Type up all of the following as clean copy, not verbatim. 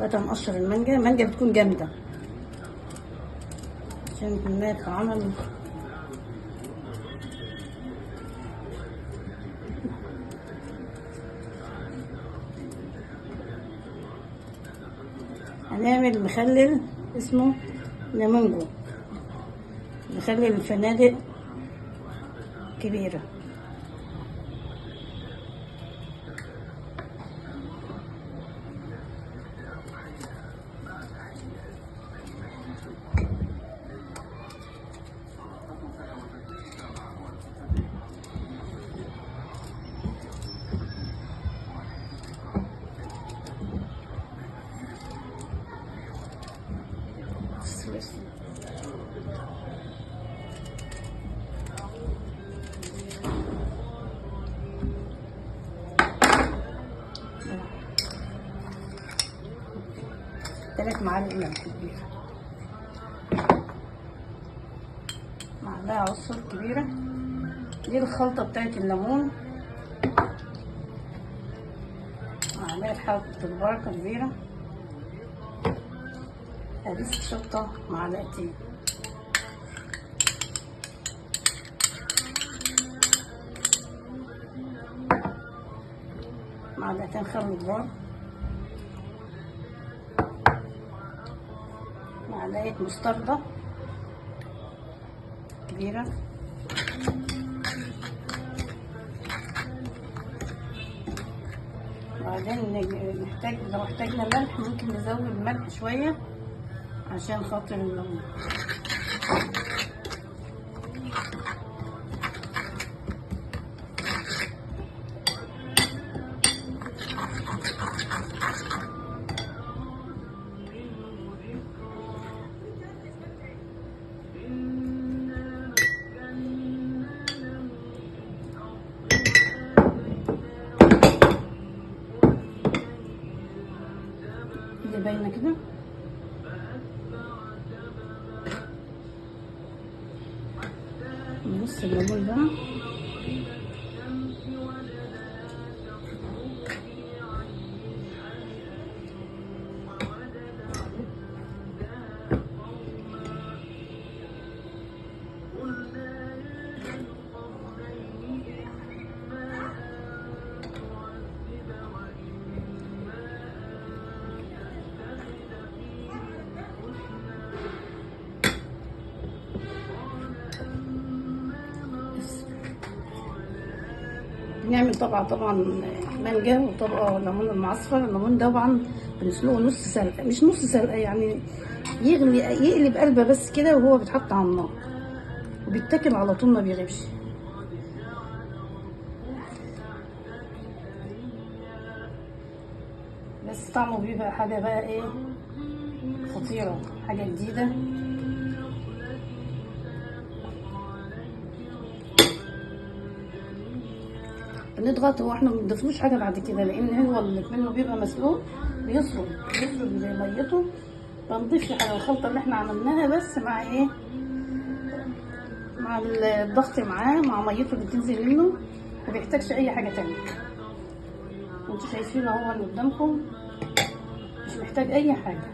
دلوقتي هنقشر المانجا. المانجا بتكون جامدة عشان ما تتعمل. هنعمل مخلل اسمه ليمونجو، مخلل الفنادق كبيرة. تلات معالق ملح كبيرة، معلقة عصر كبيرة. دي الخلطة بتاعت الليمون، معلقة حبة البركة كبيرة، هريسة شطة معلقتين. معلقتين خل كبار، معلقة مستردة كبيرة، وبعدين نحتاج لو احتاجنا ملح ممكن نزود ملح شوية عشان خاطر الليمون. اللي باينة كده نص الليمون بقى. بنعمل طبعا مانجا وطبقه ليمون المعصفر. الليمون ده طبعا بنسلقه نص سلقه، مش نص سلقه يعني، يغلي يقلب قلبه بس كده وهو بيتحط على النار وبيتاكل على طول، ما بيغيبش. بس طعمه بيبقى حاجة بقى ايه خطيرة، حاجة جديدة. بنضغط، هو احنا ما بنضيفلوش حاجة بعد كده لان هو اللي منه بيبقى مسلوق، بيصرف ميته. بنضيف على الخلطة اللي احنا عملناها بس مع ايه، مع الضغط معاه مع ميته اللي بتنزل منه، ما بيحتاجش اي حاجة تانية. انتوا شايفين اهو اللي قدامكم مش محتاج اي حاجة.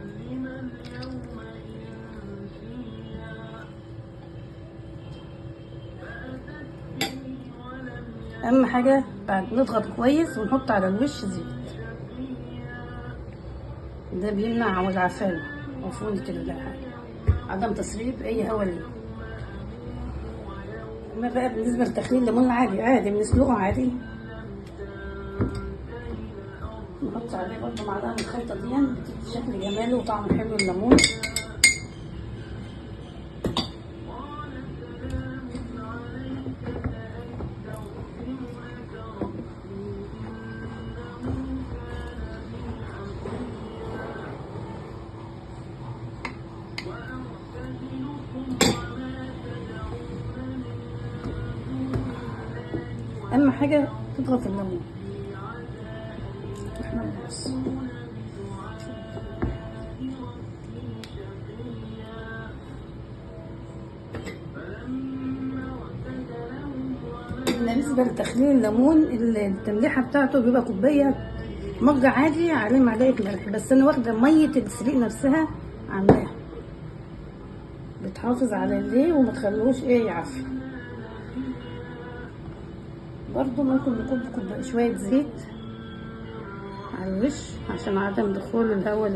اهم حاجة بعد نضغط كويس ونحط على الوش زيت، ده بيمنع العفانه عفونه الحاجة، عدم تسريب اي هواء ليه. اما بقى بالنسبة لتخليل الليمون عادي عادي بنسلقه عادي، نحط عليه برضه معلقه من الخلطة دي، بتدي شكل جمالي وطعم حلو الليمون. اهم حاجة تضغط الليمون. احنا بنبص بالنسبة لتخليل الليمون، التمليحه بتاعته بيبقى كوباية مج عادي عليه معلقه ملح، بس انا واخده مية السليق نفسها عاملاها، بتحافظ على الليه وما تخلوش ايه يعفن. برضو ممكن نكب كوب شوية زيت على الوش عشان عدم دخول الهواء